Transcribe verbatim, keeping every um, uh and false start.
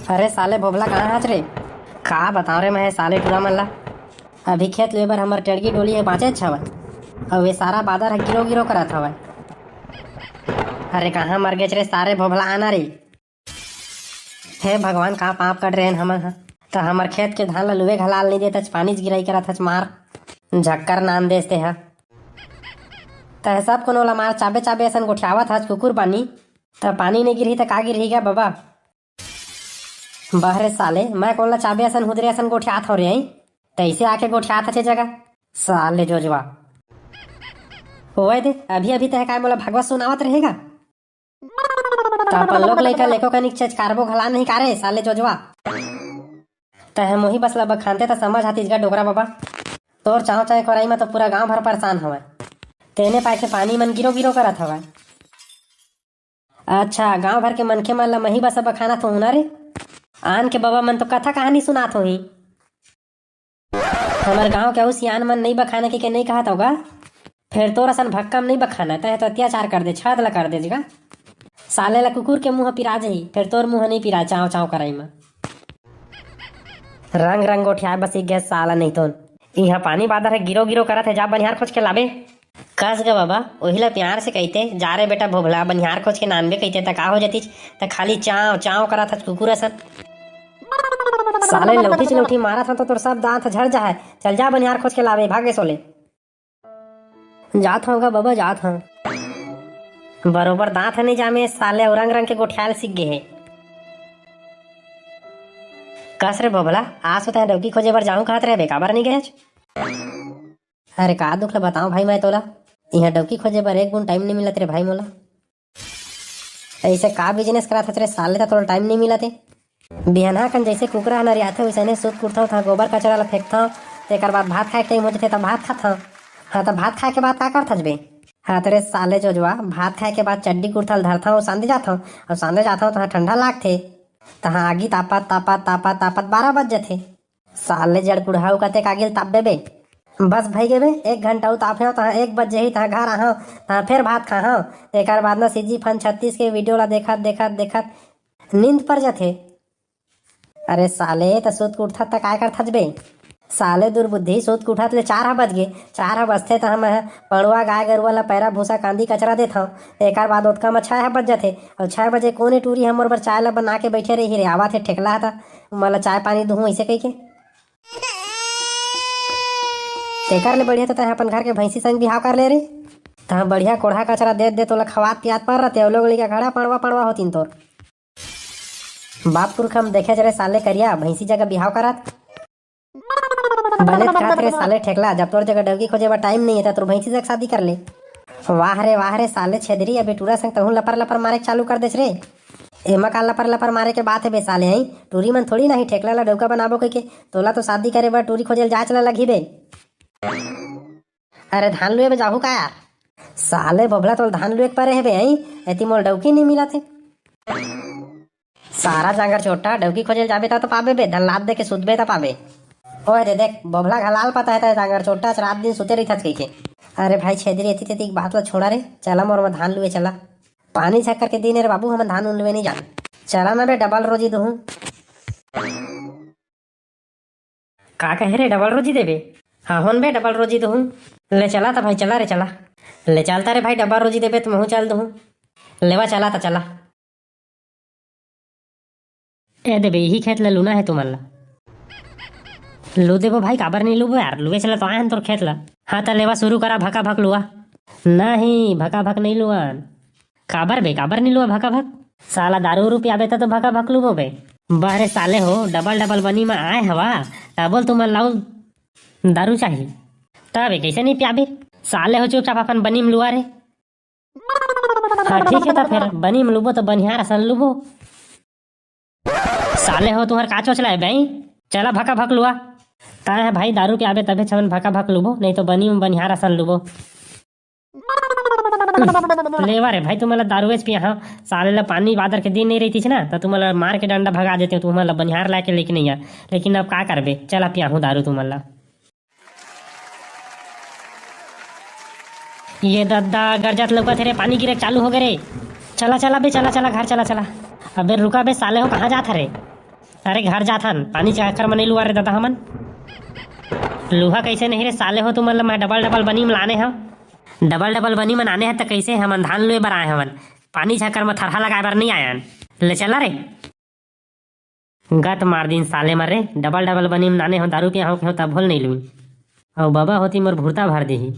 अरे साले भोभला, कहाँ हच रे? का बताओ रे मैं साले टूरा मन ला। अभी खेत लुए बर हमर टेड़गी डोली हे, बाँचेच हवय। अउ ये सारा बादर ह गिरो गिरो करत हवय। अरे कहाँ मर गेच रे सारे भोभला, आना रे। हे भगवान, का पाप कर रेहेन हमन ह? त हमर खेत के धान ल लुए घलाल नइ देत हच, पानीच गिरई करत हच मार। झक्कर नान देस ते ह। तह सब कोनो ला मार चाबे चाबे असन गोठियावत हच कुकुर बानी। त पानी नइ गिरही त का गिरही गा बबा? बहरे साले, मैं कोन ला चाबे असन हुदरे असन गोठियात हव रे, हई? तइसे आके गोठियात हच ए जगह। साले जोजवा। ओए दे, अभी अभी तह काय मोला भगवत सुनावत रहेगा? त अपन लोग लइका लेको कनिक चेचकारबो घला नहीं का रे, साले जोजवा। तह मोही बस ला बखानते त समझ आतिस गा डोकरा बबा। तोर चाँव चाँय कोराई म तो पूरा गाँव भर परेशान हवय। तेने पाय के पानी मन गिरो गिरो करत हवय। अच्छा, गाँव भर के मनखे मन ला मही बस बखानत होहूँ ना रे। आन के बबा मन तो कथा कहानी सुनात होही। हमर गाँव के अउ सियान मन नइ बखाने के, के नइ कहत होगा। फेर तोर असन भक्कम नइ बखाना, तहे तो अत्याचार कर दे, छद ला कर दे जगा। साले ला कुकुर के मुंह पिरा जही, फेर तोर मुंह नइ पिरा चाव चाव करई म। रंग रंग गोठियाए बस एक गैस साला नहीं तो। इहाँ पानी बादर है, गिरो गिरो करत है, जा बनिहार खोज के लाबे। कस ग बाबा, ओही ला प्यार से कहिते, "जा रे बेटा भोभला, बनिहार खोज के नानबे," कहिते, त का हो जतिच? त खाली चाव चाव करत हस कुकुर असन। साले लौठी से लौठी मारत हन तो तोर सब दांत झड़ जाए। चल जा बनिहार खोज के लावे, भाग गे सोले। जात हव गा बाबा, जात हव। बरोबर दांत ह नहीं जामे साले, अउ रंग रंग के गोठियाल सीख गे हे। कस रे भोभला, आस होत है डौकी खोजे बर जाहूं कहत रहे बे, काबर नहीं गए? अरे का दुख ल बताओ भाई मैं तोला, इहाँ डौकी खोजे बर एक बूंद टाइम नहीं मिलत रे भाई मोला। ऐसे का बिजनेस करत हच रे साले, त तोला टाइम नहीं मिलत हे। बिहनहा कन जैसे कुकरा ह नरियाथे वैसने सूत कुटथव, तहाँ गोबर कचरा ल फेंकथव, तेकर बाद भात खाए के टाइम हो जथे त भात खाथव। हाँ त भात खाए के बाद का करथच बे? हाँ त रे साले जोजवा, भात खाए के बाद चड्डी कुर्ता ल धरथव अउ सांदे जाथव, अउ सांदे जाथव तहाँ ठंडा लागथे, तहाँ आगी तापत तापत तापत तापत बारह बज जथे। साले जड़ कुढ़ाऊ कते कागिल ताप देबे। बस भई गेबे, एक घंटा उ तापे हो, तहाँ एक बज जही, तहाँ घर आहव, तहाँ फेर भात खाहव। एकर बाद न सीजी फन छत्तीस के वीडियो ला देखत, देखत, देखत नींद पर जथे। अरे साले, त सूत के उठत त काय करथच बे? साले दुर्बुद्धि, सूत के उठत ले चार ह बज गे। चार ह बजथे त हम पड़ुआ गाय गरुआ ला पैरा भूसा कांदी कचरा देथव। एकर बाद ओतका म छह ह बज जथे। अउ छह बजे कोने टूरी ह मोर बर चाय ला बना के बैठे रही रे, आवत हे ठेकला ह त, मला चाय पानी दुहूं, ऐसे कहिके। तेकर ले बढ़िया तो तैं अपन घर के भैंसी संग बिहाव कर ले रे। तहाँ बढ़िया कोढ़ा कचरा देत देत ओला खवात पियात पर रहते, अउ लोग लइका खड़ा पड़वा पड़वा होतिन तोर। बाप पुरखा म देखेच रे साले करिया, भैंसी जगह बिहाव करत। बने त कहत रे साले ठेकला, जब तोर जगह डौकी खोजे बर टाइम नहीं है, त तोर भैंसी जगह शादी कर ले। वाह रे, वाह रे साले छेदरी, अबे टूरा संग तहूं लपर लपर मारे के चालू कर देस रे। एमा का लपर लपर मारे के बात है बे साले, हई? टूरी मन थोड़ी नाही ठेकला ला डौका बनाबो कहिके, तोला तो शादी करे बर टूरी खोजे ल जाच ला लगही बे। अरे धान लुए बे जाहू का यार? साले भोभला तोल धान लुए के परे हे बे, हई? एती मोल डौकी नहीं मिलत हे। सारा जांगर चोट्टा, डौकी खोजे ल जाबे त तो पाबे बे, धन लात दे के सुतबे त पाबे। ओए रे देख, भोभला घलाल पता है तै जांगर चोट्टा, रात दिन सुते रहिथस कहिके। अरे भाई छेदरी, एती तेती के बात ला छोड़ा रे, चला मोर में धान लुए चला। पानी झक्कर के दिन हे रे बाबू, हमन धान उन लुए नहीं जान। चला ना बे, डबल रोजी दुहूं। का कहे रे, डबल रोजी देबे? हाँ होन बे, डबल रोजी दुहूं। ले चला त भाई, चला रे चला। ले चलता रे भाई, डबल रोजी देबे त महूं चल दुहूं। लेवा चला त चला। ए देबे, इही खेत ला लूना है तुमन ला। लू देबो भाई, काबर नहीं लूबो यार, लुए चला तो आए हन तोर खेत ला। हाँ त लेवा शुरू करा, भका भक लुआ। नहीं, भका भक नहीं लुआन। काबर बे, काबर नहीं लुआ भका भक? साला दारू उरू पियाबे त तो भका भक लुबो बे। बहरे साले हो, डबल डबल बनी म आए हवा, डबल तुमन लाऊ दारू चाही। तबे कैसे नहीं पियाबे? साले हो चुपचाप अपन बनी म लुआ रे। हाँ ठीक है, त फेर बनी म लुबो त बनिहार असन लुबो। साले हो, तुहर का चोचला है बे? चला भका भक लुआ। ताय है भाई, दारू पियाबे तभे छमन भका भक लुबो, नहीं तो बनी म बनिहार असन लुबो। लेवा रे भाई, तुमन ला दारुएच पियाहूं। साले ला पानी बादर के दिन नहीं रहितिस ना, त तुमन ला मार के डंडा भगा देते, तुमन ला बनिहार लाके लेके नहीं आ। लेकिन अब का करबे, चला पियाहूं दारू तुमन ला। ये दद्दा, गरजत लौकत हे रे, पानी गिरे चालू हो गए रे। चला चला बे, चला चला, घर चला चला। अबे रुका बे साले हो, कहाँ जात हरे? अरे घर जाथन, पानी झाकर म नइ लुआ रे ददा हमन। लुहा कइसे नहीं रे साले हो, तुमन ल मैं डबल डबल बनी म लाने हव। डबल डबल बनी म लाने ह त कइसे, हमन धान लुए बर आए हवन, पानी झाकर म थरहा लगाए बर नइ आयन। ले चला रे। गत मार दिन साले म रे, डबल डबल बनी म लाने हो, दारू पिया हो के हो तब भोल नइ लुई। अउ बबा होती मोर भुरता भर देही।